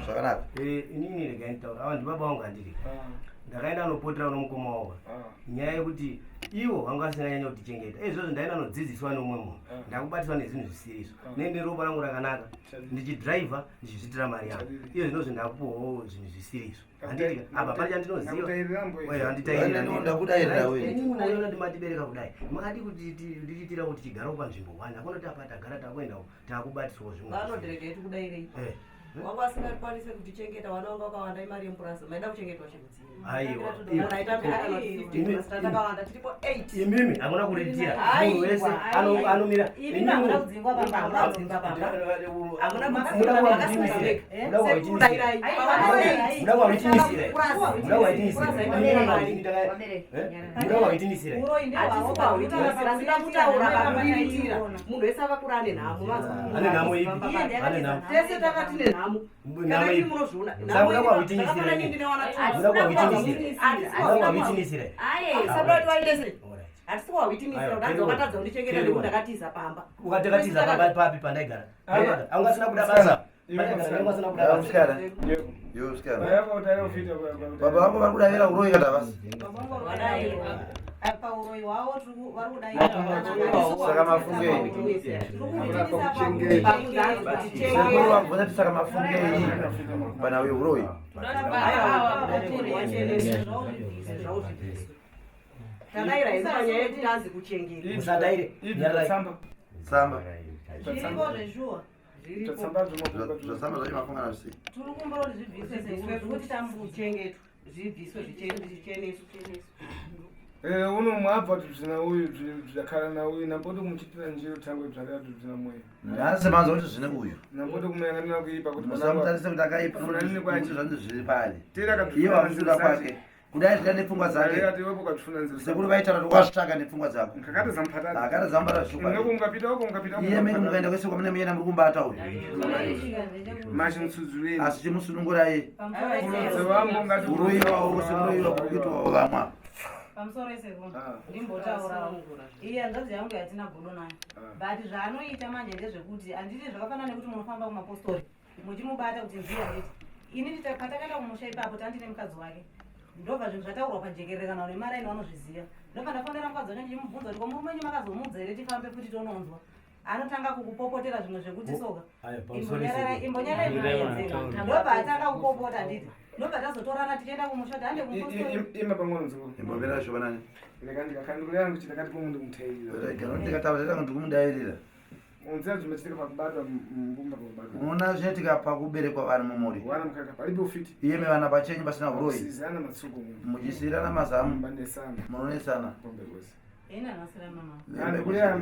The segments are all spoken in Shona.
Zvakanaka. Eh, inini regai nditaura ava ndibaba vangu handiri ndakaenda anopotera unomukoma wavo nyaya yekuti ivo vanga vasina nyanya kutichengeta izvozvo ndaenda nodzidziswa neumwe munhu ndakubatiswa nezvinhu zvisiri izvo nende ropa rangu rakanaka ndichidhiraivha ndichizviitira mari yangu iyo zvinozvi ndakupuwawo zvinhu zvisiri izvo handiti apa pane chandinoziva Ende ndakudairira wewe. handitairira kuti matibereka kudai makadi kuti ndichiitira kuti tigare panzvimbo one hakuna kuti apa tagara takuenda takubatiswawo zvimwe Vanodherega tikudairei. Eh. Wanga vasingakwanise kutichengeta vana vanga vakawanda imari yemupurazi maida kuchengetwa chirudzii. Aiwa. Kana aitambira kana 50 masita takawanda tiripo 8. Imimi hakuna kuridira Aiwa, munhu wese aiwa. anomira. Imimi hamuna kudzingwa pamba, hamuna kudzingwa pamba. Hamuna Muda kudzingwa kuwahitimisira. Muda kuwahitimisira. Muda kuwahitimisira. Muda kuwahitimisira. Muda kuwahitimisira. Hatisi kuwahitimisira, sida kutaura pakudiritira. Munhu wese akakura ane nhamo, manzwa? Ane nhamo ipi? Ane nhamo. Tese takati nenhamo. Nhamo Kana ipi? imi munozviona. Saka muda kuwahitimisira Zvakafanana imi. ndine wana Muda kuwahitimisira. Muda kuwahitimisira. Hatisi kuwahitimisira, Aiwa, kuti carry on. wakatadza kundichengeta Carry nekuti on. ndakatiza pamba. Ukatakatiza pamba papi pandaigara. Anga asina kuda basa. Pandaigara anga asina kuda basa. Musikana. Iwe musikana. Baba vangu vari kudaira uroyi kana havasi? Pauroyi hwavo vari kudaira. Saka mafungei. Sekuru vabvunza kuti saka mafungei pana uyu uroyi. Tadaira hedu panyaya yekuti tanzi kuchengeta. Musadaire. Nyararai. Tsamba. Zviriko zveshuwa. Zvatsamba zvacho mafungana zvisi. Tiri kumbira kuti zvibviswe sekuru zvikuti tambudza. Kuchengetwa, zvibviswe, zvicheneswe. Uno mwabva kuti bzina uyu bzakhala na uyu namboti kumuchitira njiro thangwe bzakati bzina mweya. Nhasi manzwa kuti zvine uyu. Namboti kumuyanganira kuipa kuti Musamutarise kuti akaipa Funanini kwacho. nokuti zvanzi zviri paari. Tera Iye wamusura kwake. Kudai zvida nepfungwa dzake. Akati wepo katufuna nzira. Sekuru vaitaura kuti wazvitsvaga nepfungwa dzako. Kakati zamupatata. Akati zambara zvokwadi. Noko mukapita uko mukapita uko. Iye mene mukaenda kwese kwamune muyena muri kumbata uyu. Mashi mutsudzureni. Asi chimusunungurai. Kurudzi wambo ngati Uroyi wawo sekuroyiwa kuri kuitwa vamwa. Pamusoro isekuru ndimbotaurawo iye hanzvadzi yangu yatina godo nayo, but zvaanoita manje ndezvekuti handiti zvakafanana nekuti munofamba kumapostori muchimubata kuti ndiye handiti ini patakaenda kumusha ipapo tandine mukadzi wake, ndobva zvinhu zvataurwa pajekerere kana une maraini vanozviziva. Ndobva ndafonera mukadzi wacho ndichimubvunza kuti ko murume wenyu makazomuudza here tifambe futi tononzwa. Anotanga kukupopotera zvimwe zvekuti soka Ayo, pamusoro imbonyarai isekuru. imbonyarai maenzeka. Ndobva atanga kupopota nditi ndobva tazotorana tichienda kumusha kuti hande kumupostori. Ima pang'ono nzukuru. Imbomira zvobanani. Reka ndikakandikulera kuti ndakati komundu kumutairira. Kana ndikataura zvitanga ndikumudairira. Unzira zvinochitika pakubatwa mbumba pakubatwa. Unoona zvinoitika pakuberekwa vanhu mumhuri. Wana mukaka palipo ufiti. Iye mevana pachenyu pasina uroyi. Sizana matsuko. Muchisiyirana mazamu. Mbanesana. Munonesana. Pombe kwese. Ina nhasira mama. Kandikulera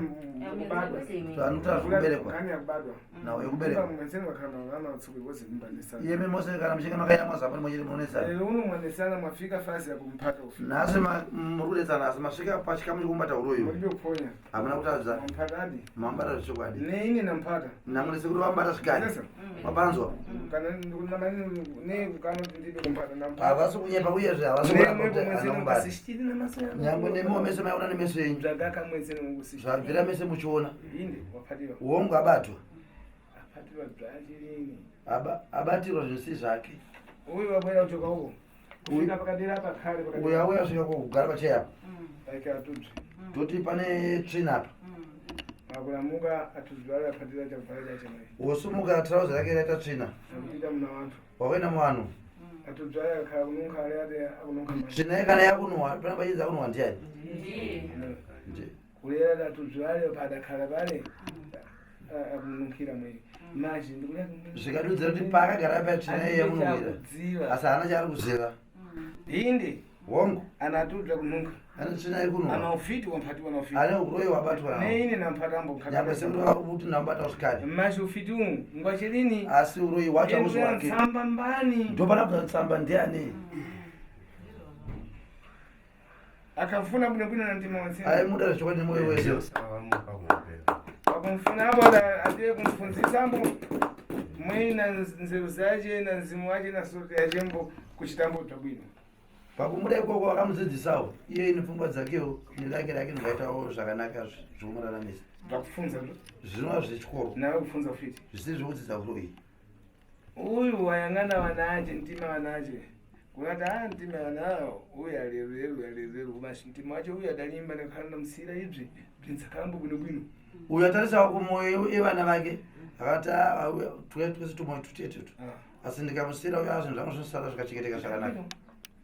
kubatwa. Zvanotaura zvekuberekwa. Kani yakubatwa. Nhau yekuberekwa. Mwenzeni wakhala wana matsuko kwese mbanesana. Iye mose kana muchinge makaita mazamu muchiri munonesana. Uno mwanesana mwafika fasi ya kumpata ufiti. Nhasi muri kunetsana asi masvika pachikamu chekubata uroyi. Mulibe kuponya. Hamuna kutadza. Mwampata adi. Mambata zvechokwadi. Neine nampata. Namwe sekuru vambata zvikani. Nesa. Mapanzwa. Kana ndikunamani ne kukana kuti ndibe kumpata nampata. Havasi kunyepa uyezve havasi kuramba kuti Nemwe anamubata. mwenzeni namaso Nyangwe nemiwo mese maiona nemeso enyu. Zvagaka mwenzeni mukusi. Zvabvira mese muchiona. Inde wapatiwa. Wongu abatwa. Apatiwa bvachirini. Abatirwa zvisi zvake. Uyu wabwera kuchoka uko. Kufika pakadera apa kare pakadera. Uyu auya asvika kugara pacheya apa. Like atubye. Toti pane tsvina apa. Akulamuka atuzvara apatira chabvara chacho mai. Wosumuka trouser rake raita tsvina. Akupinda muna vantu. Wakaenda muvanhu. Atuzvara akhala kununka ale ate akununka mai. Tsvina ye kana yakunhuhwa pana pachinzi akunhuhwa ndiani? Ndiye. Kulera atuzvare padakhala pale. Akununkhira mwiri. Maji ndikulera. Zvikadudzira kuti paakagara pa tsvina iye yamunhuhwira. Kudziva. Asi haana chaari kuziva. Inde Wongu. ana atubya kununka. Ane tsvina iri Ana kunhuhwa. ufiti wampatiwa na ufiti. Ane uroyi wabatwa nawo. Neine nampata Nyangwe sekuru kuti ndamubata zvikani. Maji ufiti umu ngwachilini. Asi uroyi wacho hausi wake. Tsamba mbani. Ndopana kubva tsamba ndiani? Akafuna bwino bwino na mtima wansi. Aimuda zvechokwadi nemwoyo wese. Wakumfuna apo atiye kumfunzisa ambo mwina nzeru zache na mzimu wache na sote yache mbo kuchitambo bwino. Pakumuda ikoko vakamudzidzisawo iye ine pfungwa dzakewo nerake rake ndingaitawo zvakanaka zvokumuraramisa. Zvakufunza zvo. Zvinova zvechikoro Nawe kufunza ufiti. zvisiri zvekudzidza uroyi. Uyu wayang'ana wanache mtima wanache kunati a mtima wanawo uyu aleruleru aleruleru koma mtima wacho uyu adalimba ndikakhala ndamsiyira ibzi bzinsakambo bwinobwino. Uyu atarisawo kumwoyo evana vake akati "Ah, uyu, twese tumwoyo tutetetu asi ndikamusiyira uyu zvinhu zvangu zvinosara zvikachengeteka zvakanaka.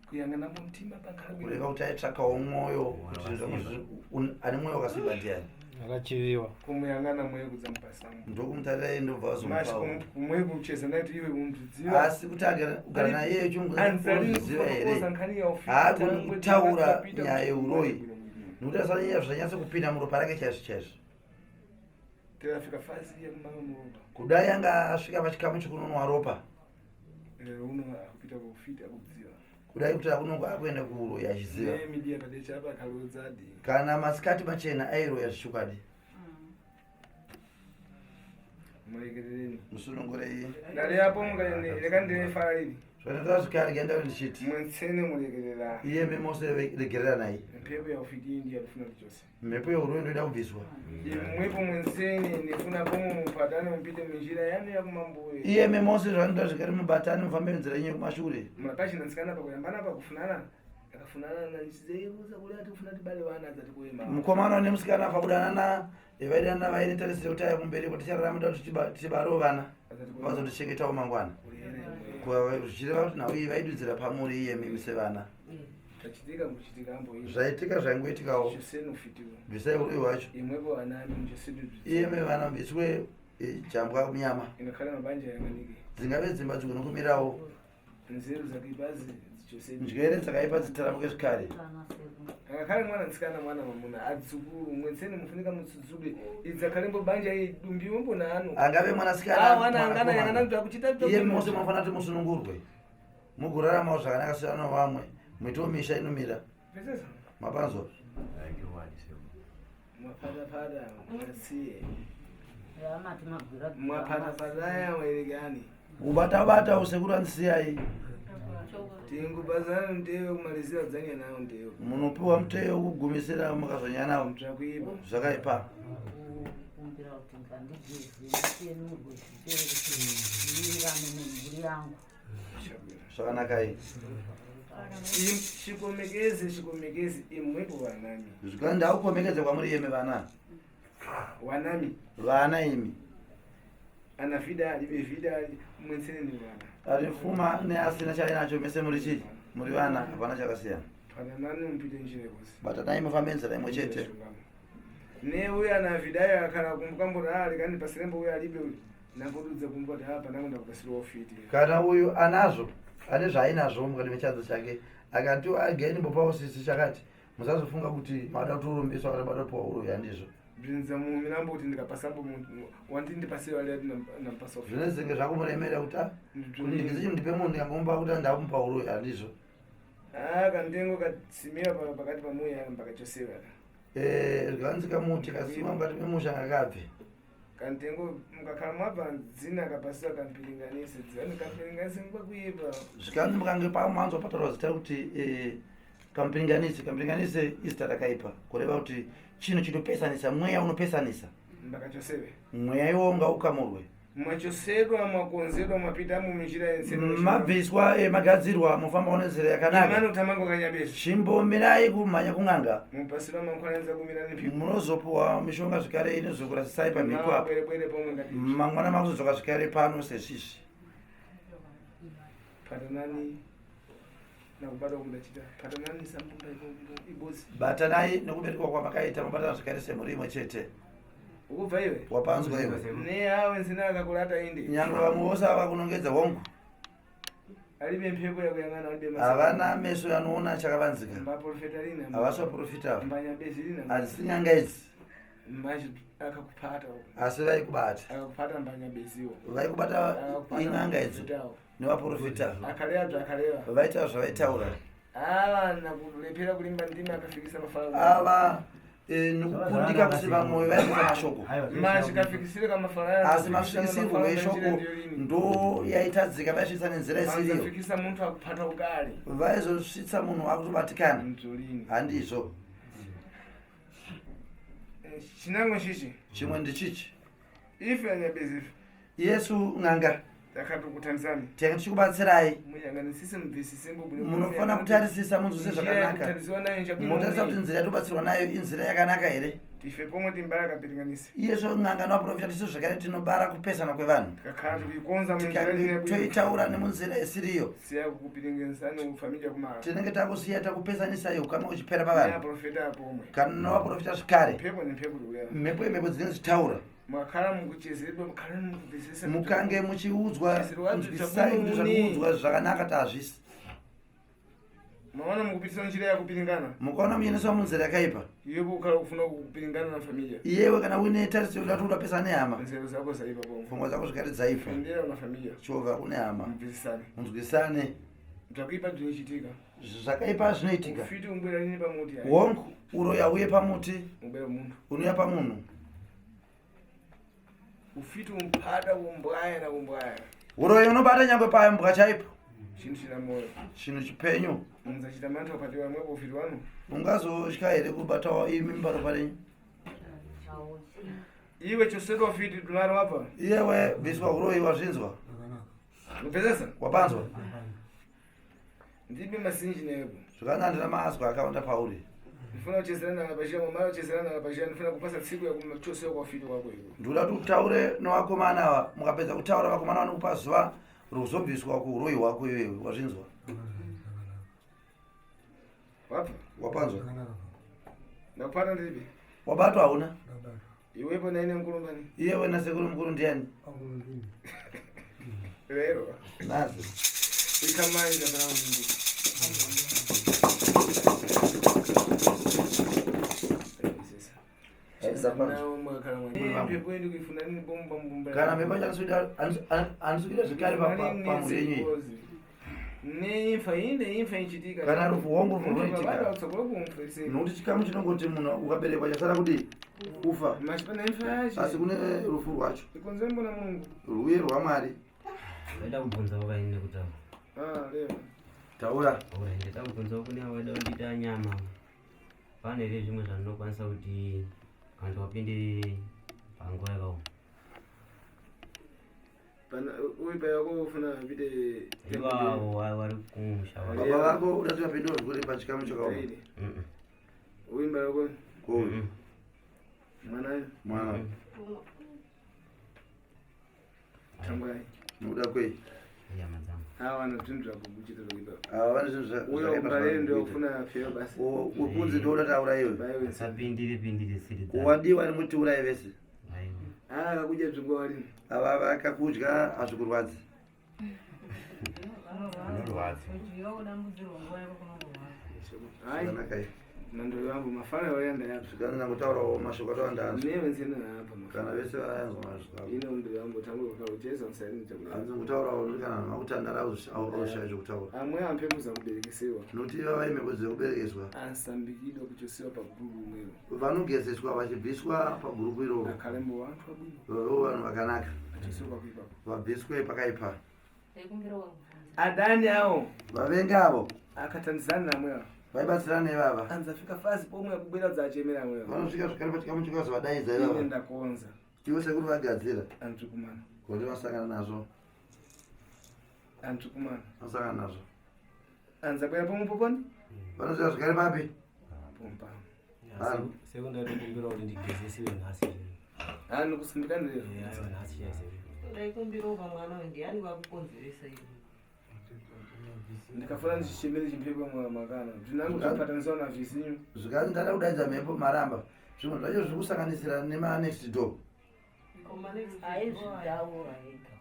Kuyang'anambo mtima pankhala bwino. Kureva kuti aitsvakawo mwoyo kuti zvinhu zvangu ane mwoyo wakasimba ndiani? Akachiviwa. Kumuyang'ana mwoyo kudzamupasamu. Ndokumutarirai ndobva Mashi vazomupawo. kumwe kucheza naye kuti iwe undidziva. Asi kuti kugara naye chunguziva here? Haagoni kutaura nyaya yeuroyi nekuti asanyanya zvanyatso kupinda muropa rake chaizvo chaizvo. Tirafika fasi yekumama muropa. Kudai anga asvika pachikamu chekunonwa ropa. Lero uno akupita kufita akudziva. Kudai kuti akunongo akuenda kuuroyi achiziva. Nemidia padecha apa akalodzadi. Kana masikati machena airoya zvechokwadi. Muregerereni. Musunungurei. Ndari apo mukandirefara rini. Zvanoita zvekare genda ndichiti. Mwensene muregerera. Iyemi mose regereranai. Mhepo yaufiti ndi yakufuna chose. Mhepo yeuroyi ndoida kubviswa. Imwepo mwensene nefuna pomwe mupatane mupite munjira yanu yakumambuye. Iyemi mose zvanoita zvekare mubatane mufambe nzira yenyu yekumashure. Mapachina nsikana pakuyambana pakufunana. Akafunana nanchizeiruza kule ati kufuna tibale vana adzati kuema. Mukomana nemusikana pakudanana vaidanana vaine tarisiro kuti aya kumberi kuti tichararama toda kuti tibarewo vana vazotichengetawo mangwana. Zvichireva kuti nhau iyi vaidudzira pamuri iyemi sevana. Chachitika muchitika ambo iyi. Zvaitika zvaingoitikawo. Chiseno fitiwo. Bvisai uroyi hwacho. Imwepo vana ami muchisino. Iyemi vana bviswe jambwa munyama. Ingakhale mabanja yanganike. Dzingave dzimba dzigone kumirawo. Nzeru dzakaipa dzichose. Njere dzakaipa dzitaramuke zvekare. Akakhale mwana nsikana mwana mamuna adzukuru mwenseni mufunika mutsudzule idzakhalembo banja iyi dumbiwe mbona ano. Angave mwanasikana, Ah, wana mwana angana komana. yangana mtu akuchita mtu Iye mose munofanira kuti musunungurwe. Mugoraramawo zvakanaka sevana vamwe. Muitewo misha inomira. Pesesa. Mapanzwa. Mwaphataphata mwasiye. Mwaphataphata aya waerekani. Ubatabata usekuru andisiyai. Tingubazana ndewe kumalizira dzanya nawo ndewe. Munopiwa muteyo wekugumisira mukazonyanya nawo. Zvakuipa. Zvakaipa. Kumbira kuti ngandigeze ndisenurwe zvipere ndiwirirane nemhuri yangu. Zvakanakai. Chikomekeze chikomekeze imwepo vanami. Zvikanzi ndakukomekedza kwamuri iyemi vana. Wanami. Vana imi. Ana vida alibe vida mwensene ni vana. Ari fuma neasina chainacho mese muri chii? Muri vana hapana chakasiyana. Padanani mupite njira yose. Batanai mufambe nzira imwe chete. Ne uyo ana vidayo akhala kumbuka mbona ali kandi pasirembo uyo alibe uyu. Nambodudza kumbuka kuti hapa nangu ndakupasira ofiti. Kana uyu anazvo ane zvaainazvo mukati mechanza chake akati ageni mbopawo sisi chakati musazofunga kuti mada kutorumbiswa kana mada kupiwa uroyi handizvo. Bvinza mumirambo kuti ndikapasambo wandi ndipasire wali ati nampasa ofiti. Zvinezenge zvakumuremera kuti ah, kuti ndikizichi ndipe munhu ndikangomba kuti ndamupa uroyi handizvo. Ah, kandengo katsimira pakati pamuya mpakachosewa. Zvikanzi kamuti kasimwa mukati memusha ngakabve. Kantengo mukakhala mwabva dzina kapasira kampiringanise dzani kampiringanise ngwakuipa. Zvikanzi mukange pamanzwa pataurwa zita rekuti kampiringanise, kampiringanise izita rakaipa kureva kuti chinhu chinopesanisa, mweya unopesanisa. Mbakachosewe. Mweya iwowo ngaukamurwe. Mwachosedwa mwakonzedwa mwapita munjira yenseno. Mabviswa magadzirwa mufamba nenzira yakanaka. Imani utamango kanyabezi. Chimbomirai kumhanya kun'anga. Mupasira mankhwananza kumira nemphiko. Munozopuwa mishonga zvekare inozokurasisai pamhiko apa. Bwere pomwe ngati. Mangwana makuzodzoka zvekare pano sezvizvi. Patanani nakubata kumudachita. Patanani sambumba ibozi. Batanai nekuberekwa kwamakaita mubatana zvekare semhuri imwe chete. Ukubva iwe? Wapanzwa iwe. Ne awe nsina akakulata inde. Nyangwe vamwe vose ava kunongedza hongu. Alibe mpheko yakuyang'ana alibe masa. Havana meso anoona chakavanzika. Mbaprofeta lina. Havasi vaprofita ava. Mbanyabezi lina. Hadzisi nyanga idzi. Machi akakupata. Asi vaikubata. Akakupata mbanyabeziwo. Vaikubata in'anga idzo nevaprofita. Akareva zvakareva. Vaitaura zvavaitaura. Ava nakulepera kulimba ndima akafikisa mafaro. Ava nokukundika kusiva mwoyo vaisvitsa mashoko. Mashikafikisire kamafaro. Asi masvikisirwo eshoko ndo yaitadzika vaisvitsa nenzira isiriyo. Vasafikisa muntu akupata ukali. Vaizosvitsa munhu akutobatikana. Mdzolini. Handizvo. Chinango chichi. Chimwe ndichichi. Ife anyabezi ife. Yesu n'anga. Takatokutandisani. Tinenge tichikubatsirai. Muyanganisise mubvisise mbubu. Munofanira kutarisisa munzwise zvakanaka. Kutandisiwa nayo njakuno. Motarisa kuti nzira yatobatsirwa nayo inzira yakanaka here. Tife pomwe timbara kapiringanise. Iyezvo n'anga nevaprofita tisu zvakare tinobara kupesana kwevanhu. Tikakhala tikuikonza munjira ine bwino. Toitaura nemunzira isiriyo. Siya kukupiringanisani ufamija kumara. Tinenge takusiya takupesanisai ukama uchipera Neya pavanhu. profeta pomwe. Kana nevaprofita zvekare. Mphepo nemphepho tikuya. Mhepo yemhepo dzinenge dzichitaura. Mwakhala mukuchezedwa mukhala mukubvisisa. Mukange muchiudzwa nzwisisai kuti zvakuudzwa zvakanaka tazvisi. Maona mukupitisa njira yakupiringana. Mukaona muchiendeswa munzira yakaipa. Iwepo ukhala kufuna kupiringana na familia. Iyewe kana uine tarisiro yekuda kuti udapesana nehama. Nzero zako zaipa pomwe. Pfungwa dzako zvikati dzaipa. Endera na familia. Chovha kune hama. Mubvisisane. Munzwisane. Zvakuipa zvinochitika. Zvakaipa zvinoitika. Ufiti umbwera nini pamuti. hai. Hongu uroyi hauye pamuti. Umbwera munhu. Unouya pamunhu. Ufiti umphada kumbwaya na kumbwaya. Uroyi unobata nyangwe pambwa chaipo. Chinhu china moyo. Chinhu chipenyu. Munzachita mantha upatiwa mwepo ufiti wanu. Ungazotya here kubatawo imi mumba renyu? Iwe chosedwa ufiti tunaro apa. Iyewe bviswa uroyi wazvinzwa. Upezesa? Wapanzwa? Ndibe masinji nepo. Zvakanaka ndina maazwa akawanda pauri. Ndifuna kuchezerana na pachia mamara kuchezerana na pachia ndifuna kupasa tsiku yakuchosewa kwa ufiti wako iwe. Ndikuda kuti utaure nevakomana ava. Mukapedza kutaura vakomana vanokupa zuva rokuzobviswa kuuroyi hwako iwewe. Wazvinzwa? Wapa? Wapanzwa? Ndakupata ndiripi? Wabatwa hauna? Iwepo naine mkulumbani. Iyewe nasekuru mukuru ndiani? Lero. Nazi. Ikamanja pana mungu. Kana mhepo handisi zvekare pamhuri yenyu iyi. Neimfa inde imfa ichitika. Kana rufu hongu rufu runoitika. Utsogolo kumfa ise. Nokuti chikamu chinongoti munhu ukaberekwa chasara kudii? Kufa. Machipana imfa yacho. Asi kune rufu rwacho. Ikonzo mbona Mulungu. Rwuye rwaMwari. Vaida kubvunzawo kaini nekutaura. Ah, leo. Taura. Ora, ndida kubvunzawo kune avo vaida kundiita nyama. Pane here zvimwe zvandinokwanisa kuti kana wapinde panguva yakaoma. Pana uyu paya wako ufuna apite Ivavo vari kumusha. Baba vako udati vapinde zvikuri pachikamu chakaoma. Tairi. Uyu mbara wako Kouyu. mwanayo Mwana. tambwai. Nokuda kwei? Nyama dzangu. Hawa na zvinhu zvako kuchita zvakuipa. Ava vane zvinhu Uyo zvakaipa mbarere ndio zvavanoita. ufuna pfeyo basi. Wekunzi ndoda taura iwe. Baiwe. Asapindire pindire siri dzangu. Kuwadiwa nemuti urai vese. Aiwa. Ah, akakudya dzvingo wari. Ava vakakudya hazvikurwadzi. Anorwadza. Kudyiwa kudambudzirwa nguva yako kunongorwadza. Hai. Zvakanaka izvi. Mando yangu mafana wayanda yapo. Zvikanzi nangotaurawo mashoko atawanda anzwa. Newe nzena hapa mafana. Kana vese vayanzwa mashoko. Ine ndo yangu tangu ukaucheza msaini chakula. Hanzi ngutaurawo nokuti kana makutandara aushaye zvekutaura. Amwe ampe muzakuberekesewa. Nokuti iva vaimhepo dzekuberekeswa. Asambikidwa kuchosiwa paguru mwero. Vanogezeswa vachibviswa pagurupu iroro. Akalembo wantu abwino. Vavo vanhu vakanaka. Achosiwa pakuipa. Vabviswe pakaipa. Adani awo Vavengi avo akatandizana namwe awo. vaibatsirana nevava. Anzafika fasi pomwe akubwera dzachemera amwe awo. Vanosvika zvakare pachikamu chokazovadaidza Ine ivava. ndakonza Ivo sekuru vagadzira. antukumana. Kuti vasangana nazvo. Antukumana. Vasangana nazvo. Anzabwera pomwe poponi? Vanosvika zvakare papi? Pompano. Vanhu. Sekundari kumbira kuti ndigezesiwe nhasi. Anu kusindikana lero. Aiwa nhasi chaise. Ndaikumbirawo pamwana uyu ndiani vakukonzeresa iwe. Ndikafuna ndichichemere chimpepo mwa makana. Ndinangu zvapataniswa na visinyu. Zvikanzi ndada kudaidza mhepo maramba. Zvimwe zvacho zviri kusanganisira nemanext door. Aizvitaura ega.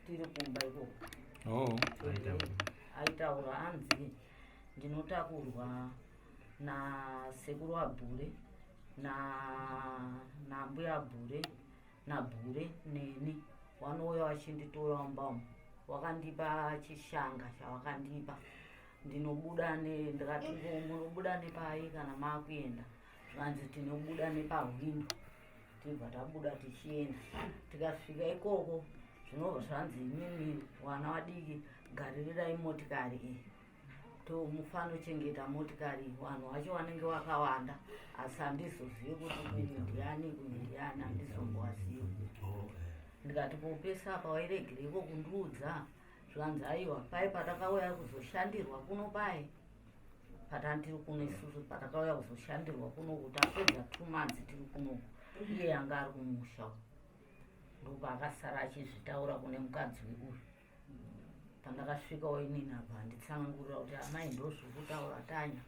Tiri kumba ikoko. Aitaura anzi ndinotakurwa nasekuru abhure na nambuya bhure nabhure neni vanouya vachinditora mumba umu wakandipa chishanga chawakandipa ndinobuda ne ndikati "Ko, munobuda nepai kana makuenda zvikanzi tinobuda nepahwindo tibva tabuda tichienda tikasvika ikoko zvinobva zvanzi imimi vana vadiki garirirai motikari iyi tomufanochengeta motikari iyi vanhu vacho vanenge vakawanda asi handizozivi kuti uyu ndiani uyu ndiani handizombovazivi. Ndikati kopesa apa wairegereiko kundiudza? Zvikanzi aiwa paye patakauya kuzoshandirwa kuno paye patandiri kuno isusu patakauya kuzoshandirwa kuno kuti apedza 2 months tiri kuno iye anga ari kumusha ndopaakasara achizvitaura kune mukadzi uyu. Pandakasvikawo inini apa handitsanangurira kuti amai ndozvokutaura Tanya.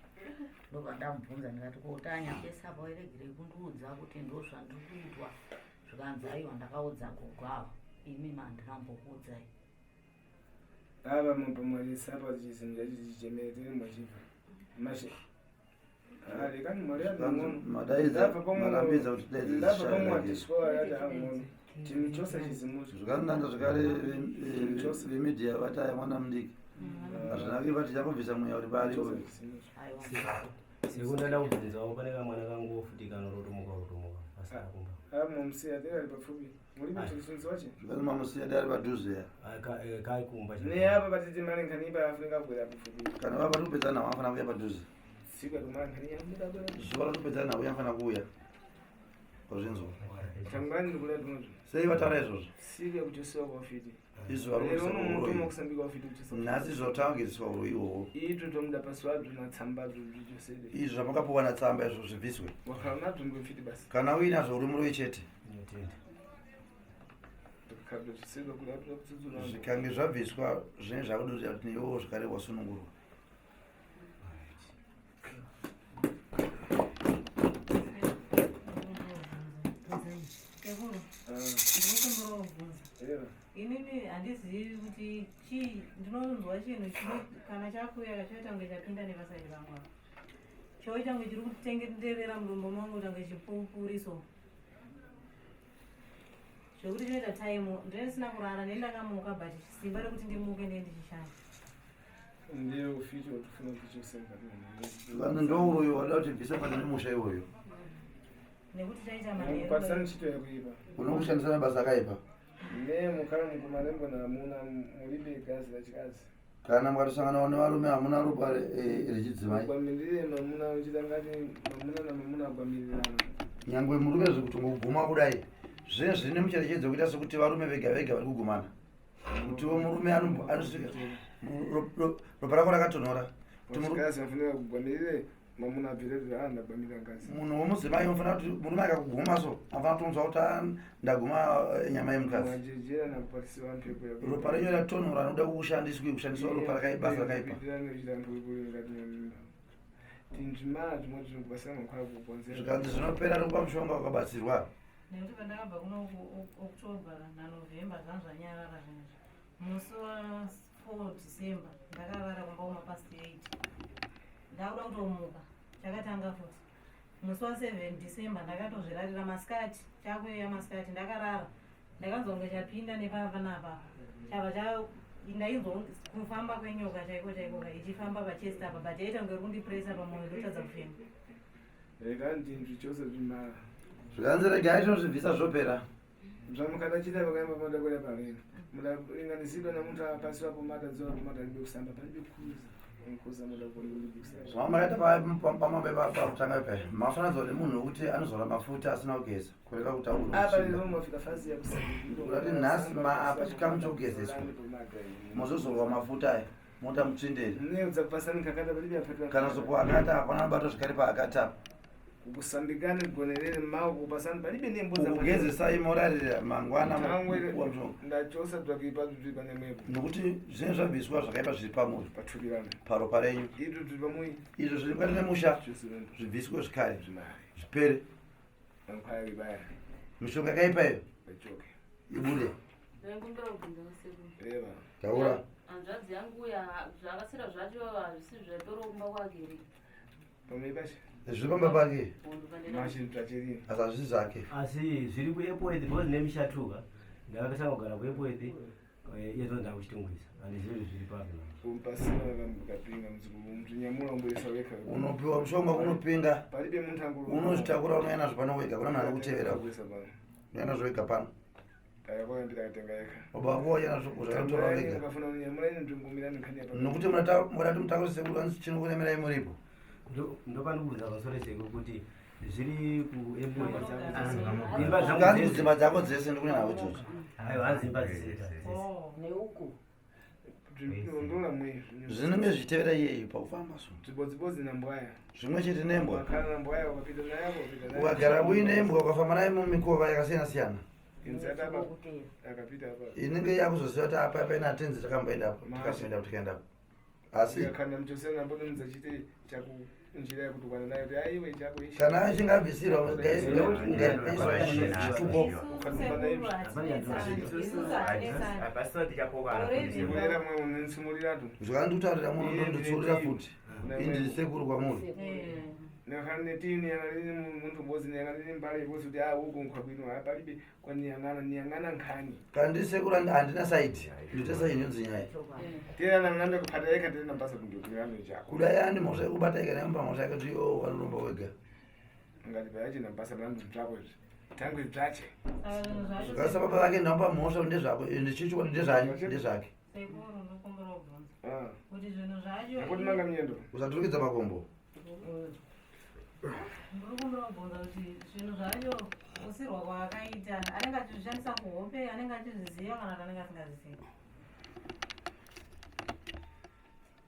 Ndobva ndamubvunza ndikati ko Tanya pese apa wairegerei kundiudza kuti ndozvandiri kuitwa? Zvikanzi aiwa ndakaudza gogo ava imi mandinambokuudzai. Ava mupamwarisa apa chizinhu chacho chichemere tiri mwachibva mashe rekani mwari Madaidza marambidza kuti daidza ndabva pamwe yati ang'ono chinhu chose chizimucho zvikananga zvakare vemidhiya vati aya mwana mudiki hazvina kuipa tichangobvisa mweya uri paari chose uyu chizimucho Aiwa Sekuru ndada kubvunzawo pane kamwana kangu futi kanorotomuka rotomuka pasina kumba. Mamusiya tiri ari papfupi muri kuti wache zvikanzi mamusiya dai ari padhuze ya Kai kumba. neapa patiti marenkhani ipa afunika kubwera papfupi kana vapa tikupedza nhau anofanira kuuya padhuze tsika kumarenkhani yamuda bwera zuva ratopedza nhau anofanira kuuya kuzvinzwa tangwani ndikuda tinozvo sei vataura izvozvo tsika kuchosiwa kwafiti izuva lero rokubvisa uno uroyi mutuma kusambika kwafiti kuchosa nhasi zvotangedziswa uroyi ihwohwo itwo tomuda pasiwabzo natsambabzo zvichosede izvo zvamakapuwa natsamba izvo zvibviswe wakhala nabzo ngwefiti basi kana uinazvo uri muroyi chete Ndinotenda. ndikakhabza zvisika kuda kutsudzura zvikange zvabviswa zvinenge zvakudurira kuti iwowo zvakare wasunungurwa Sekuru, ndinokumbirawo kubvunza. Inini handizivi kuti chii ndinonzwa chinhu chino kana chakuya chaita kunge chapinda nepasaidi pangu apa. Choita kunge chiri kutenderera mudumbu mangu kuita kunge chipupuriso. Zvekuti chinoita time ndisina kurara nendakamuka but simba rekuti ndimuke ndiye ndichishanda. Ndiyo ufiti watofuna kuchosa mukati vanhu ndouroyi wada kuti bvisa pane nemusha iwoyo Nekuti chaita mupatisani manheru. chito yakuipa unokushandisa mabasa akaipa ne mukhala mukumalembo namuna mulibe gazi lachikazi kana mukatosanganawo nevarume hamuna ropa rechidzimai gwamilire mamuna uchita ngati mamuna na mamuna agwamirirana nyangwe murume zvekutongoguma kudai zvinenge zvine mucherechedzo kuita sekuti varume vega vega vari kugumana kutiwo murume anosvika ropa rako rakatonhora Kuti wachikazi afanira kugwamirire mamuna abvirerera a ndagwamirira ngazi munhu womudzimai unofanira kuti murume akakuguma so anofanira kutonzwa kuti "Ah, ndaguma nyama yemukadzi wajejera nakupatisiwa mphepo ropa renyu ratonhora anoda kushandiswa kushandiswa ropa basa rakaipa tinzvimara zvimwe zvinokubasira makwara kukonzera zvikanzi zvinopera nokupa mushonga wakabatsirwa Nekuti pandakabva kuno October naNovember zvanga zvanyarara zvinhu izvi. Musi wa4 December ndakarara kumba kuma past 8. Ndakuda kutomuka chakatanga futi. Musi wa7 December ndakatozvirarira masikati chakuya masikati ndakarara. Ndakanzwa kunge chapinda nepapa napa. Chabva cha ndainzwa kufamba kwenyoka chaiko chaiko ka ichifamba pachest apa but yaita kunge iri kundipresa pamoyo ndotadza kufema. rega ndinzvi chose zvimara zvikanzi regai tinozvibvisa zvopera zvamukadachita vakaimba moda kuenda pareni mudaringanisidwa namuntu apasiwa pomata dziwa pomata libe kusamba palibe kuza nkuza muda kulibe kusamba zvava makaita pamambe pakutanga pe mafananidzwa nemunhu wekuti anozora mafuta asina kugeza kureva kuti apa auti lero mafika fazi ya kusamba Urati nhasi maapa chikamu chokugezeswa. mozozorwa mafuta aya mota mutsvinderi neudza kupasani kakata palibe apatwa kana zopo akata hapana anobata zvakare paakata apa kusambikane gonerere maoko kupasani palibe nembo ukugezesai morarira mangwana mukuwa mushonga ndachosa twakuipa tutwi pane mwepo nokuti zvinenge zvabviswa zvakaipa zviri pamuri pathupirana paropa renyu itu twi pamui izvo zviri mukati memusha chose zvibviswe zvekare zvimari zvipere mankwaya ibaya mishonga yakaipa iyo vachoke ibude Ndaikumbira kubvunza sekuru. reva taura Hanzvadzi yangu ya zvakasira zvacho hazvisi zvatoro kumba kwake here. pamwe pache zviri pamba pake Hondo pandenda. mashinhu twachirini asi hazvisi zvake Asi zviri kuEpworth because nemishatuka ndakatanga kugara kuEpworth iye ndakuchitungwiza handizivi zviri papi manje. pasina kapinga mzinyamula umbuyesa wekha unopiwa mushonga unopinga palibe munthu angulu unozvitakura unouya nazvo pano wega kuna munhu anokutevera Kubwesa pano unouya nazvo wega pano tayakuyambira katenga yekha baba vako wauya nazvo zvakatora wega ukafuna kunyamula ine nzvimbo nkhani yapa nokuti murati mutakurise sekuru anzi chinokuremerai muripo Ndopandikubvunza pamusoro sekuru kuti Zviri kuEpworth. Imba dzangu Zvikanzi dzese. kudzimba dzako dzese ndikune nhau idzodzo. Aiwa, hanzi imba dzese. Neuku. Ndondola mwe. Zvinenge zvichitevera iyeyi pakufamba so. Dzibodzibodzi nambwaya. Zvimwe chete nembwa. Wakhala nambwaya ukapita naye apo ukapita naye. Ukagara uine imbwa ukafamba naye mumikova yakasiyana siyana. Inzata apa akapita apa. Inenge yakuzoziva kuti apa paina atenzi takamboendapo, tikazoendapo tikaendapo. Asi Kana muchosera nambo nomuzachite chaku njira yekutukwana nayo kuti aiwe chako ichi. kana achinge abvisirwa chituko Pasina tichapokana. Kurera mwe unensumuliratu. Zvakandikutaurira muno ndonditsurira futi. Indiri sekuru kwamuri. Nakhala netini yanalini munthu mbozi niyang'ana mbale ibozi kuti ah uku nkhwabwino apalibe kwaniyang'ana niyang'ana nkhani. Kana ndiri sekuru handina saiti. Ndinoita saini yonzi nyaya. Tera namnambe kuphata yekha tera nambasa kundikurirano chako. Kudai ane mhosva yekubata ega nemupa mhosva yake kuti iwe ukanoromba wega. Ngati payache nambasa mlandu mdzako izvi. Tangwe dzache. Zvikasa baba vake ndamupa mhosva kuti ndezvako ndichichwa ndezvani ndezvake. Sekuru ndokumbira kubvunza Ah. kuti zvinhu zvacho Nekuti manga miyendo. Usaturikidza makombo. Ndiri kumbira kubvunza kuti zvinhu zvacho kusirwa kwaakaita anenge achizvishandisa kuhope anenge achizviziva kana kuti anenge asingazvizivi.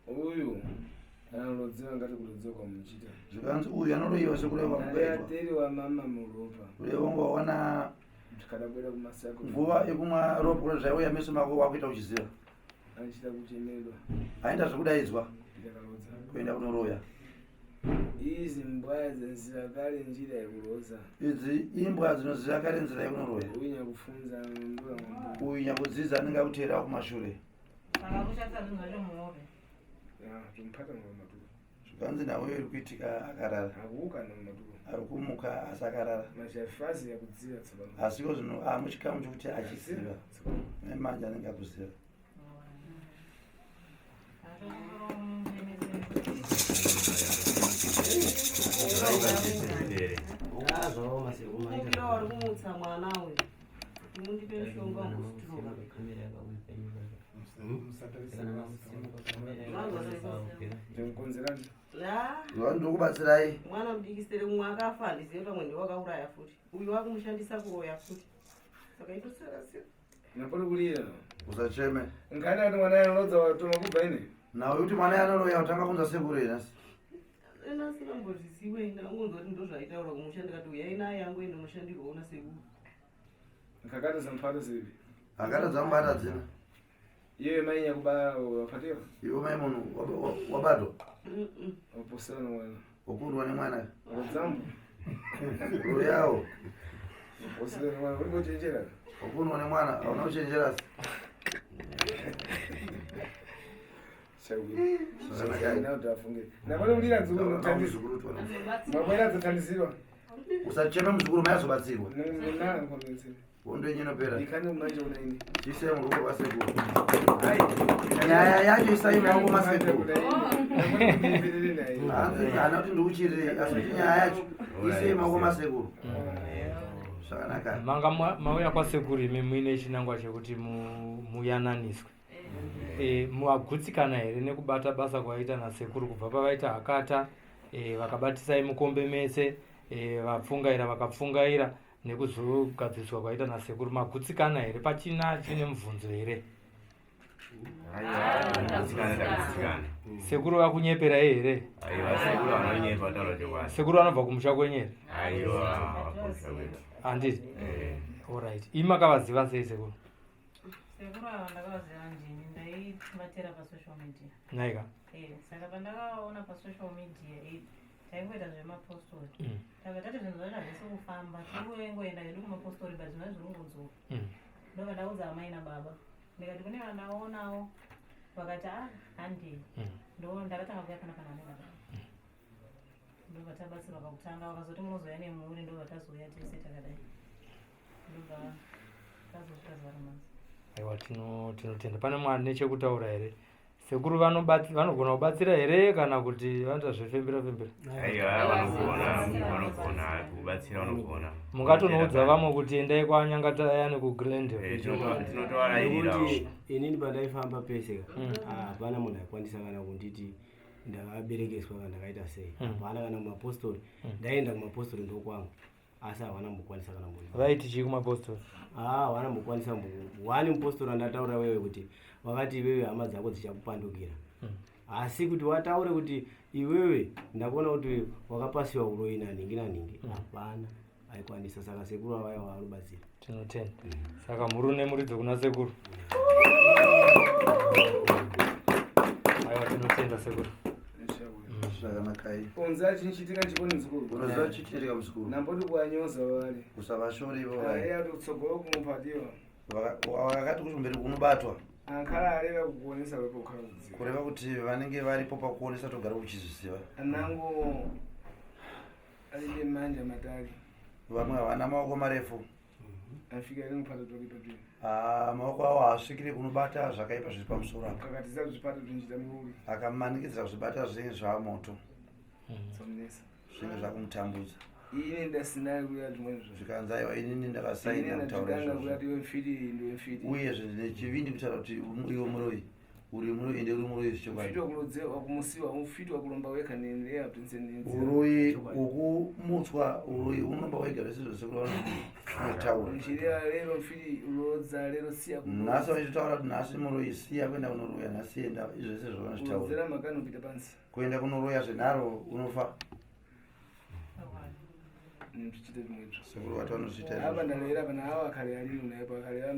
Uyu analodziwa ngati kulodziwa kwamuchita. Zvikanzi uyu anoroyiwa sekureva kwamukaitwa. Ateri wa mama muropa. Kureva wanga wawana Tikadabwera kumasako. nguva yekumwa ropa kuti zvaiuya meso mako wakuita uchiziva. Anchita kuchemerwa. Aenda zvekudaidzwa Ndikalodza. kuenda kunoroya. Izi mbwa dzenziva kale njira yekuloza. Idzi imbwa dzinoziva kare nzira yekunoroya. Uyu nyakufunza anondura mwambo. Uyu nyakudzidza anenge akuteera kumashure. Saka kushandisa zvinhu zvacho muhope. Ah, tumphata ngoma maturo. Zvikanzi nhau iri kuitika akarara. Akuuka namaturo. Ari kumuka asi akarara. Machafazi yakudziva tsopano. Asi iko zvino amuchikamu chokuti achiziva. Nemanje anenge akuziva. Ah, zvakaoma sekuru maita. Kumbira wari kumutsa mwana uyu. Kuti mundipe mushonga wangositiroka. Ndikukonzerani. Ya. Zuva ndikubatsirai. Mwana mudiki sere mumwe akafa handizive pamwe ndiwakauraya futi. Uyu wakumushandisa kuroya futi. Saka itosera-sera. Napoli kulira. Usacheme. Nkhani ati mwana anolodza watoma kubva ine. Nhau yekuti mwana anoroya utanga kunza sekuru here nhasi. Ena asingambozviziwe ndakangonzwa kuti ndozvaitaurwa kumusha ndikati uyai naye angoenda unoshandirwa una sekuru. Nkakati zamphata zipi. Hakata dzamubata dzina. Iye mai nyakubara wapatiwa. Iwe mai munhu wabatwa. Waposera mwana. Wakundwa nemwana. Rodzambu. Royawo. Waposera mwana uri kuchenjera. Wakundwa nemwana hauna kuchenjera asi. Chawiri. Zvakanaka. Nawo tafunge. Napoli kulira dzukuru notandisa. Mabwera dzotandisirwa. Usacheme muzukuru mai azobatsirwa. Nana nkometsera. Hondo yenyu inopera. Ikhani manje una ini. Chiisai muruoko rwasekuru. Nyaya yacho isai mumaoko masekuru. Hanzi hana kuti ndikuchirirei asi kuti nyaya yacho isei mumaoko masekuru. Zvakanaka. Manga mauya kwasekuru imi muine chinangwa chekuti muyananiswe. Muwagutsikana here nekubata basa kwaita nasekuru kubva pavaita hakata, vakabatisai mukombe mese, vapfungaira vakapfungaira nekuzogadziriswa kwaita nasekuru magutsikana here? Pachina chine mubvunzo here? Ndagutsikana, ndagutsikana. Sekuru vakunyeperai here? Aiwa, sekuru vanonyepa taura chokwadi. Sekuru vanobva kumusha kwenyu here? Aiwa, kumusha kwedu. Handiti? Eh. Alright. Imi makavaziva sei sekuru? Sekuru ava ndakavaziva ndini ndaibatira pasocial media. Naika. Saka pandakaona pasocial media taingoita zvemapostori. Tabva tati zvinhu zvacho hazvisi kufamba, tikungoenda hedu kumapostori but zvinhu zviri kungodzoka. Ndobva ndaudza amai nababa ndikati kune vandaonawo vakati a handei. Ndo ndakatanga kuuya pana pana amai nababa. Ndobva tabatsirwa pakutanga vakazoti munozouya nemhuri ndobva tazouya tese takadai. Ndobva tazosvika zuva ranhasi. Aiwa, tinotenda. Pane mwana nechekutaura here? Sekuru vanogona kubatsira here kana kuti vanoita zvefembera fembera? Aiwa, vanogona, vanogona kubatsira, vanogona. Mungatonoudza vamwe kuti endai kwaNyangatayani kuGlendale. Tinotovarayirirawo. Nekuti inini pandaifamba pese ka, hapana munhu aikwanisa kana kunditi ndakaberekeswa kana ndakaita sei hapana kana mumapostori ndaenda kumapostori ndokwangu asi havana mbokwanisa kana munhu Vaiti chii kumapostori? Ah, havana mbokwanisa mbo one mupostori andataura wewe kuti vakati iwewe hama dzako dzichakupandukira asi kuti wataure kuti iwewe ndakuona kuti wakapasiwa uroyi nanhingi nanhingi hapana aikwanisa saka sekuru avaya vanobatsira Tinotenda. Saka mhuru nemuridzo kuna sekuru. Aiwa tinotenda sekuru. Zvakanakai. Unza chinchitika chikoni muzukuru. Unoziva chichiitika muzukuru. Namboti kuwanyoza wale. Usavashore ivo vai. Aya kutsogolo kumupadiwa. Vakati kuti kumberi kunobatwa. Ankara areva kukuonesa wepo kukhala kudziva. Kureva kuti vanenge varipo pakuonesa togara uchizviziva. Anango alibe manja matali. Vamwe havana maoko marefu. Afika ari mupata toki patwe. Ah, maoko avo haasvikiri kunobata zvakaipa zviri pamusoro apa. Kakatiza kuzvipata zvinjita mururi. Akamanikidzira kuzvibata zvinenge zvava moto. Somnesa. Zvinenge zvakumutambudza. Ine ndasinai kuya zvimweni zvo. Zvikanzi aiwa inini ndakasaina kutaura Ndakanga izvozvo. kuya tiwe mfiti ndiwe mfiti. Uyezve ndine chivindi kutaura kuti iwe muroyi uri muroyi ende uri muroyi Mfiti zvechokwadi. wakulodzerwa kumusiwa mfiti wakulomba weka nendeya prinsendenzi. Uroyi hwekumutswa uroyi unoramba wega zvese zvose vanotaura. Nchireva lero mfiti ulodza lero siya Nhasi vachitotaura kuti nhasi muroyi siya kuenda kunoroya nhasi enda izvese zvavanozvitaura. Kulodzera makani upita pansi. Kuenda kunoroya zvenharo unofa. Mpichite zvimwezvo. Sekuru vati vanozviita Apa izvozvo. ndalera pana awo akhale alini unayepo akhalera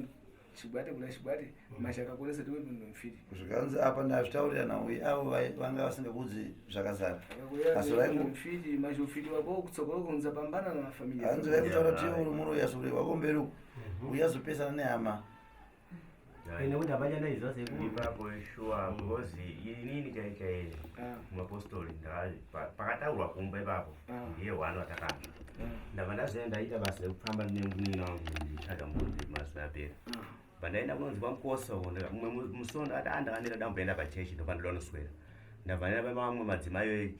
chigwate kula chigwate mashaka konesa tiwe ndo mfiti. Zvikanzi apa ndazvitaurira nauyi avo vanga vasingakudzi zvakazara. Asi vaiku Mfiti masho mfiti wako kutsogolo kunza pambana na mafamilia. hanzi vaikutaura kuti iwe uri muroyi asi uroyi hwako mberi uku uyazopesana nehama. Nekuti hapana ndaiziva sekuru. Ipapo sure because inini chai chai mumapostori pakataurwa kumba ipapo ndiye one watakanzwa. Ndabva ndazoenda ndaita basa rekufamba nemunina wangu ndichitsvaga mbudzi mazuva apera. Pandaenda kunonzi kwamukosa uko mumwe musi ndakati ah ndakaneta ndamboenda pachechi ndopandoda kunoswera. Ndabva ndaenda pamwe madzimai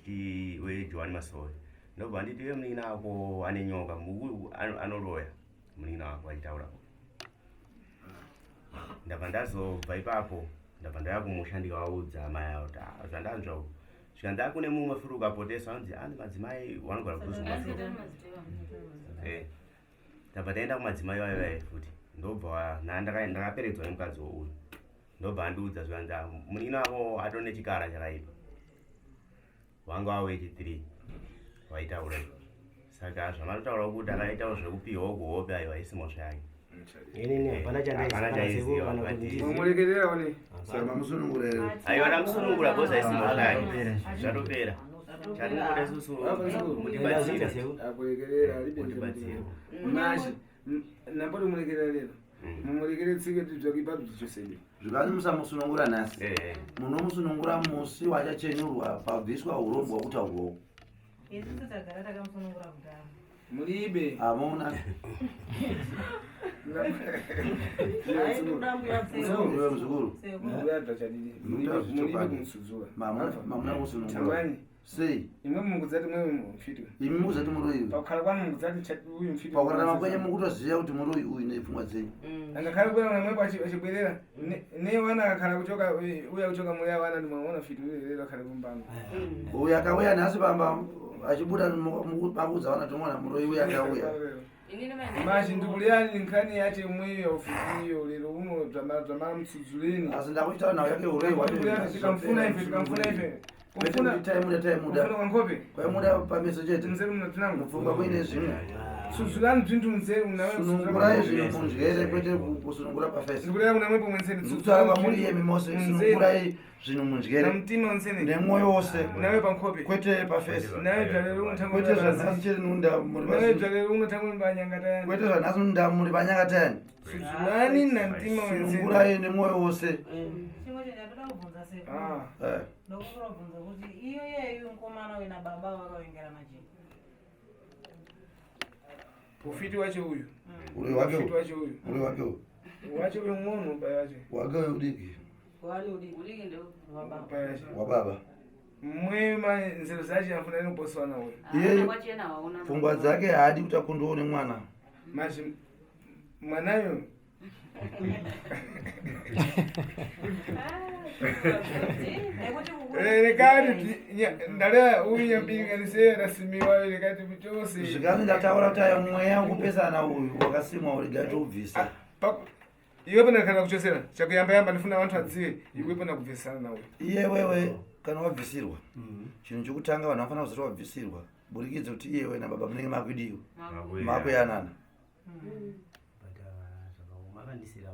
weJohani Masowe. Ndobva nditi iwe munin'ina wako ane nyoka anoroya munin'ina wako achitaura. Ndabva ndazobva ipapo ndabva ndauya kumusha ndikavaudza amai avo kuti ah zvandanzwa uku. Zvikanzi ah kune mumwe futi ukapoteswa anonzi anzi madzimai vanogara kudhuze kumashure. Eh. Ndabva ndaenda kumadzimai vayo vayo futi. Ndobva ndakaperedzwa nemukadzi uyu. Ndobva andiudza zvikanzi ah munin'ina wako atori nechikara chakaipa. Wanga wave wechi3 vaitaura izvozvo. Saka zvamatotaura kuti akaitawo zvekupiwawo kuhope aiwa haisi mhosva yake. Inini hapana chandaiziva Hapana kana sekuru chaiziva, kana but- kuti ndizive. Mumurekerera one. Saka mamusunungura here? Aiwa ndamusunungura because haisi mhosva yake. Zvatopera. Chatinongoda isusu mutibatsire. Akurekerera alibe Mutibatsire. Mashi namboti murekerera lero. Mumurekere tsike dzvakuipa bzichosebe. Zvikanzi musamusunungura nhasi. Munomusunungura musi wachachenurwa pabviswa urombwa hwekutaurwa uku. Isusu tagara takamusunungura kudhara. Mulibe. Hamuna. Iwe muzukuru. Muyadza chadidi. Mulibe kumusudzura. Mamuna kumusunungura. Tangwani. Sei? Imwe mukudzati mwewe mufiti. Imi mukuzati muroyi uyu. Pakukhala kwanu mukudzati uyu mufiti. Pakurarama kwenyu mukutoziva kuti muroyi uyu nepfungwa dzenyu. Angakhala kuya namwepo achibwerera. Ne wana akakhala kuchoka uya kuchoka muya wana ndimwaona fiti uye lero akhale kumbano. Uyu akauya nhasi pamba achibuda makuudza vana tomwana muroyi uyu akauya. Mashi ndikuliyani nkhani yache mweyo ufitiyo lero uno dzamara mutsudzuleni. Asi ndakuchitaura nhau yake uroyi hwacho. Tikamfuna ife tikamfuna ife. Kufuna taimuda taimuda. Kufuna kwankhope. Kwaimuda pameso chete. Mzee mnatunangu. Mupfungwa kuine zvimwe. Tsudzulani zvintu mzee unawe. Sunungurai zvinhu munjere kwete kusunungura pafesi. Ndikulera kuna mwepo mwenseni. Ndikutaura kwamuri iyemi mose sunungurai zvinhu munjere. Namtima unsene. Nemwoyo wose. Nawe pankhope. Kwete pafesi. Nawe dzvalero unotanga Kwete zvanhasi chete nunda muri Nawe dzvalero unotanga mbanyanga tayani. Kwete zvanhasi nunda muri panyanga tayani. Tsudzulani namtima wenseni. Sunungurai nemwoyo wose. Chimwe chandatoda kubvunza sekuru. Eh. Ndokutoda kubvunza kuti iyo yeyu mukomana uyu nababa vakavengera majini. Ufiti wacho uyu. Uroyi wake Ufiti wacho uyu. Uroyi wake uyu. Wacho uyu ng'ono pai wacho. Wake uyu udiki. Wani udiki? Udiki ndo Pai wacho. Wababa. Mwe manzero zacho afuna inoposwana uyu. Iye Kwachena waona. pfungwa dzake haadi kuti akundiwo nemwana. Mashi mwanayo Nekuti Rekati ndale uyu nyambinganiseye rasimiwa rekati chose. Zvikanzi ndataura kuti ayo mweya wekupesana uyu wakasimwa uri tiubvise. Iwe pana kana kuchosera chakuyamba yamba ndifuna vantu vadzive iwe pana kubvisana nawe. Iye wewe kana wabvisirwa chinhu chekutanga vanhu vanofanira kuzoti wabvisirwa burikidza kuti iyewe nababa munenge makudiwa makuyanana.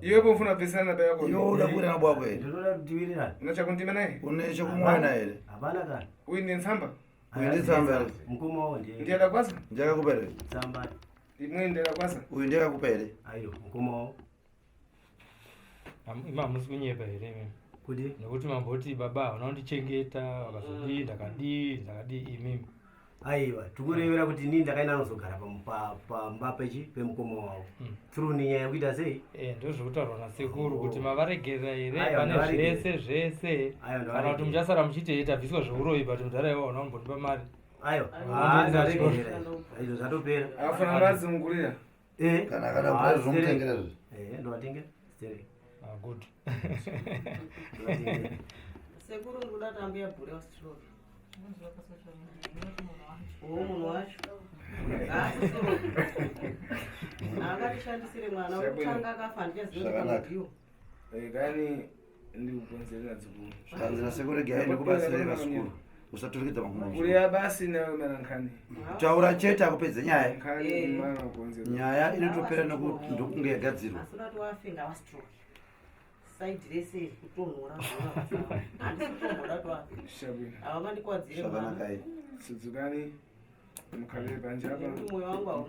Iwe pofuna kubvisana na baba yako. Iwe uda kuwirana baba wako here? Ndinoda kuti tiwirirane. Una chakundima naye? Une chekumwana here? Hapana kana. Uyu ndi ntsamba? Uyu ndi tsamba here? Mukoma wavo ndiye. Ndiye adakwasa? Ndiye akakupa here? Tsamba. Imwe ndiye adakwasa? Uyu ndiye akakupa here? Ayo, mukoma wavo. Imi hamusi kunyepa here imimi? Kuti? Nekuti mamboti baba havana kundichengeta vakazodii ndakadii ndakadii imimi. Aiwa, tikurevera kuti inini ndakaenda nozogara pamba pechi pemukoma wavo. Through nenyaya yekuita sei? Eh, ndozvekutaurwa nasekuru kuti mavaregerera here Aiwa, pane ndavaregerera. zvese zvese Aiwa, kana kuti ndavaregerera. muchasara muchiti hei tabviswa zveuroyi but mudhara iwo hauna kumbondipa mari. Aiwa, Unondiendesa ah, kuchikoro. ndaregerera. Izvo zvatopera. Afuna mazungurira. Eh. Kana akada kudai zvinomutengera zvi. Eh, ndovatengera. Sterek. Ah, good. Ndovatengera. Sekuru ndikuda kuti ambuya bhure wastroke. Oh, munhu wacho. Haasi stroke. Haangatishandisire mwana wekutanga akafa handichazivi kuti Zvakanaka. pamadiwo. Rekani ndikukonzerera dzikuru. Zvikanzi nasekuru regai ndikubatsirei vazukuru. Usaturikidza makumbo. Kuriya basi nawe mana nkhani. Taura chete akupedze nyaya. Nkhani mana kukonzera. Nyaya inotopera nekuti ndokunge yagadzirwa. Asi unati wafe ngawastroke. Saidi rese kutonhora handisi kutomboda kuti wafe. Shabwina. Havangandikuwadzire mwana. Zvakanaka Sudzukani mukhalire panje apa. Nekuti mwoyo wangu hauna